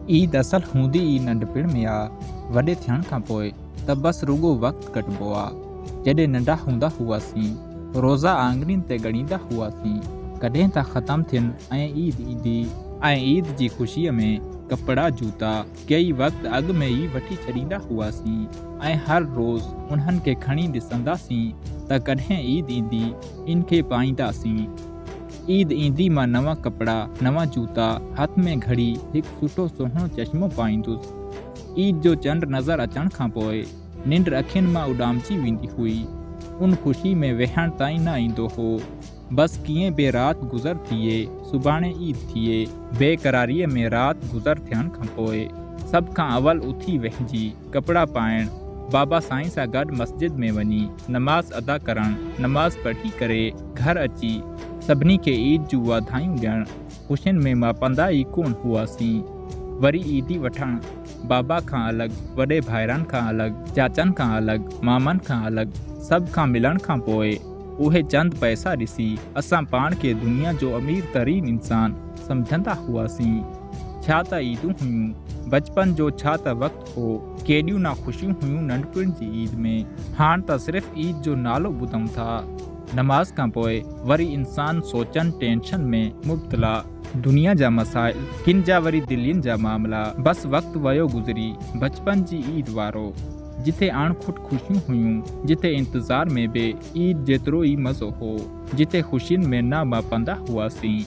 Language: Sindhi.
عيد اصل هوندي ئي ننڍپڻ ۾ آ، وڏي ٿيڻ کان پوء ته بس رڳو وقت ڪٽبو آ. جڏهن ننڍا هوندا هئاسين، روزا آڱرين تي ڳڻيندا هئاسين، ڪڏهن ٿا ختم ٿين ۽ عيد ايندي. ۽ عيد جي خوشيء ۾ ڪپڙا جوتا ڪيئي وقت اڳ ۾ ئي وٺي ڇڏيندا هئاسين ۽ هر روز انهن کي کڻي ڏسنداسين ته ڪڏهن عيد ايندي، ان کي پائينداسين. عيد ايندي مان نوان ڪپڙا، نوان جوتا، هٿ ۾ گهڙي، هڪ سٺو سهڻو چشمو پائيندس. عيد جو چنڊ نظر اچڻ کان پوء ننڊ اکين مان اڏامجي ويندي هئي. ان خوشي ۾ ويهڻ تائين نه ايندو هو. بس ڪيئن به رات گذر ٿئي، سڀاڻي عيد ٿئي. بي قراريء ۾ رات گذر ٿيڻ کان پوء سڀ کان اول اٿي وهنجي، ڪپڙا پائڻ، بابا سائين سان گڏ مسجد ۾ وڃي نماز ادا ڪرڻ، نماز پڙهي ڪري گهر اچي سڀني کي عيد جون واڌايون ڏيڻ، خوشين ۾ ماپندا ئي ڪونه هئاسين. وري عيدي وٺڻ، بابا کان الڳ، وڏي ڀائرن کان الڳ، چاچن کان الڳ، مامن کان الڳ، سڀ کان ملڻ کان پوء اهي چند پئسا ڏسي اسان پاڻ کي دنيا جو امير ترين انسان سمجهندا هئاسين. ڇا ته عيدون هيون، بچپن جو ڇا ته وقت هو، ڪيڏيون نه خوشيون هيون ننڍپڻ جي عيد ۾. هاڻ ته صرف عيد جو نالو ٻڌون ٿا. نماز کان پوء وري انسان سوچن ٽينشن ۾ مبتلا، دنيا جا مسائل، ڪن جا وري دلين جا معاملا، بس وقت ويو گذري بچپن جي عيد وارو، جتي اڻ کٽ خوشيون هيون، جتي انتظار ۾ به عيد جيترو ئي مزو هو، جتي خوشين ۾ نه ماپندا هئاسين.